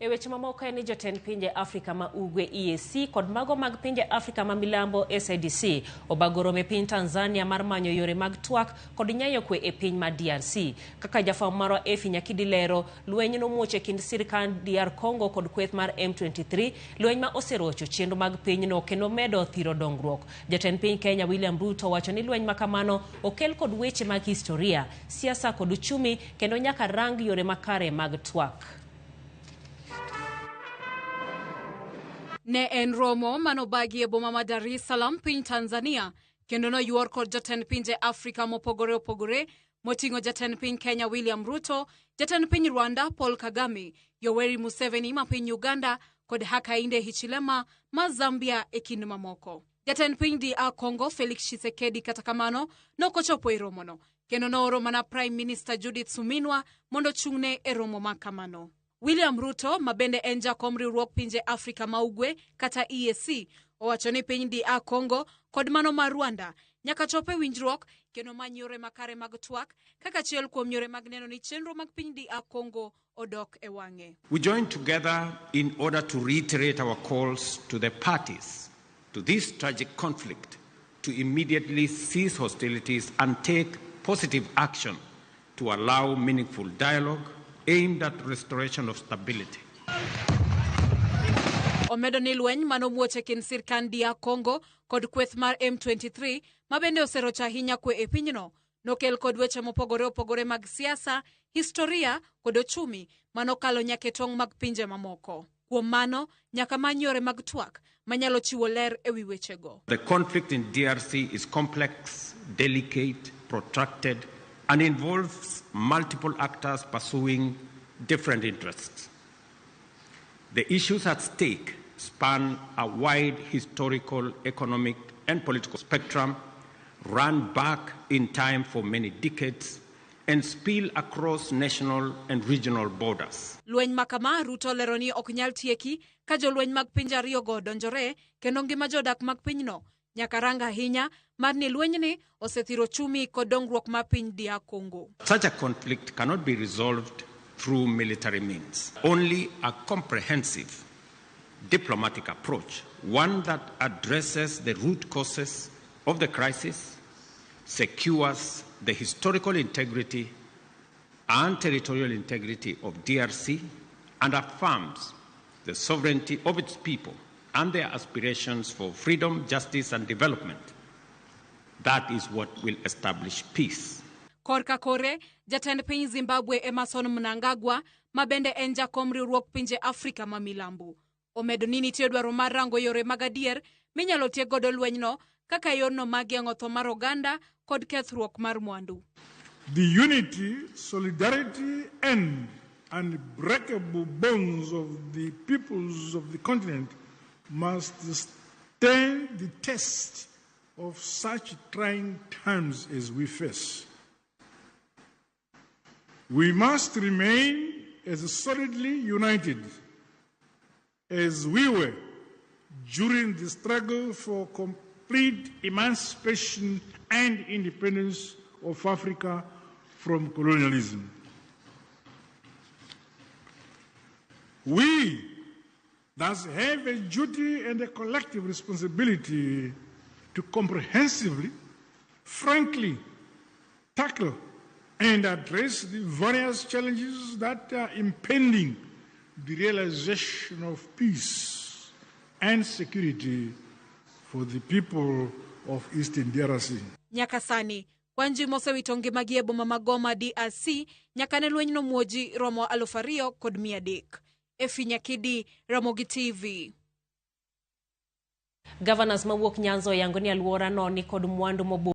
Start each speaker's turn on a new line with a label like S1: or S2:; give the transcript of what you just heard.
S1: E weche mamoko en ni jotend pinje Afrika ma Ugwe EAC kod mago mag pinje Afrika ma Milambo SADC obago romo e piny Tanzania mar manyo yore mag twak kod nyayo kwe e piny mar DRC. Kaka jafwambo marwa Effie Nyakidi lero, lweny nomuoch e kind sirkand DR Congo kod kweth mar M23, lweny ma oserocho chenro mag pinyno kendo medo thiro dongruok. Jatend piny Kenya William Ruto wacho ni lweny ma kamano okel kod weche mag historia, siasa kod uchumi kendo nyaka rang yore makare mag twak.
S2: Ne en romo manobagi e boma ma Dar es Salaam piny Tanzania kendo noyuor kod jotend pinje Afrika mopogore opogore moting'o jatend piny Kenya William Ruto, jatend piny Rwanda Paul Kagame, Yoweri Museveni ma piny Uganda kod Hakainde Hichilema ma Zambia e kind mamoko. Jatend piny DR Congo Felix Tshisekedi kata kamano nokochopo e romono kendo nooro mana Prime Minister Judith Suminwa mondo ochung'ne e romo ma kamano. William Ruto ma bende en jakom riwruog pinje Afrika ma Ugwe kata EAC owacho ni piny DR Congo kod mano mar Rwanda nyaka chop e winjruok kendo many yore makare mag twak kaka achiel kuom yore mag neno ni chenro mag piny DR Congo odok e wang'e.
S3: We join together in order to reiterate our calls to the parties to this tragic conflict to immediately cease hostilities and take positive action to allow meaningful dialogue aimed at restoration of stability.
S2: Omedo ni lweny manomuoch e kind sirkand DR Congo kod kweth mar M23 ma bende oserocho ahinya kwe e pinyno nokel kod weche mopogore opogore mag siasa, historia kod ochumi manokalo nyaka e tong' mag pinje mamoko. Kuom mano, nyaka many yore mag twak manyalo chiwo ler e wi wechego.
S3: The conflict in DRC is complex, delicate, protracted, and involves multiple actors pursuing different interests. The issues at stake span a wide historical, economic, and political spectrum, run back in time for many decades, and spill across national and regional borders.
S2: Lweny ma kama Ruto olero ni ok nyal tieki ka jolweny mag pinje ariyogo odonjore kendo ngima jodak mag pinyno nyaka rang ahinya mar ni lwenyni osethiro ochumi kod dongruok mar piny DR Congo.
S3: Such a conflict cannot be resolved through military means. Only a comprehensive diplomatic approach, one that addresses the root causes of the crisis, secures the historical integrity and territorial integrity of DRC, and affirms the sovereignty of its people and their aspirations for freedom, justice, and development. That is what will establish peace.
S2: Korka kore, jatend piny Zimbabwe Emmerson Mnangagwa ma bende en jakom riwruog pinje Afrika ma milambo omedo ni nitie dwaro mar rango yore mag adier minyalo tiek godo lwenyno kaka yorno mag geng'o tho mar oganda kod kethruok mar mwandu.
S4: The unity, solidarity, and unbreakable bonds of the peoples of the continent must stand the test of such trying times as we face. We must remain as solidly united as we were during the struggle for complete emancipation and independence of Africa from colonialism. We thus have a duty and a collective responsibility to comprehensively, frankly, tackle and address the various challenges that are impending the realization of peace and security for the people of Eastern DRC.
S2: Nyaka sani, kwan ji mosewito ngimagi e boma ma Goma DRC nyaka ne lwenyno muoji romo 2,300. Effie Nyakidi, Ramogi TV.
S1: Governors mawuok Nyanza oyango ni alworano ni kod mwandu mobu